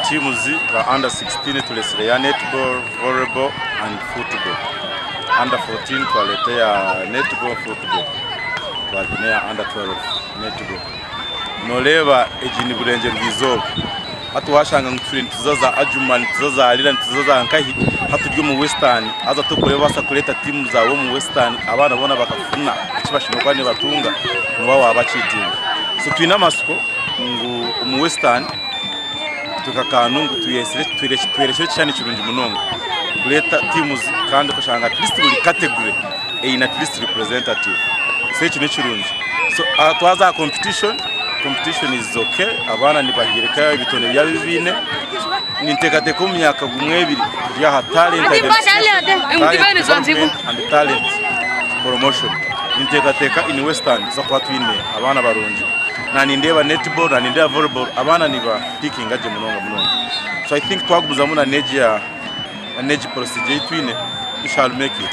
Teams za under 16 turesire eya netball, volleyball and football. Under 14 twareeta eya netball, football. Twaza n'eya under 12 netball. Noreeba egi ni burengyerwa izooba. Hati washanga ngu turi nituza za Adjumani, nituza za Lira, nituza za nkahi, hati turi omu Western haza tokubaasa kureeta tiimu zaawe omu Western abaana boona bakafuna eki bashemereire kuba nibatunga nooba waaba cheatinga. So twine amatsiko ngu omu Western itwe nka Kanungu twerekire ekishushani kirungi munonga kureeta tiimu kandi okashanga at least buri category eine at least representative so eki nikirungi. So twaza aha competition, competition is okay abaana nibahiirika ebitone byabo ebi baine. Ninteekateeka omu myaka gumwe ebiri turi aha talent identification, talent development and talent promotion. Ninteekateeka in Western nituza kuba twine abaana barungi. Na nindeeba netball na nindeeba volleyball abaana niba pikinga gye munonga munonga. So I think twagumizamu na n'egi na n'egi procedure ei twine we shall make it.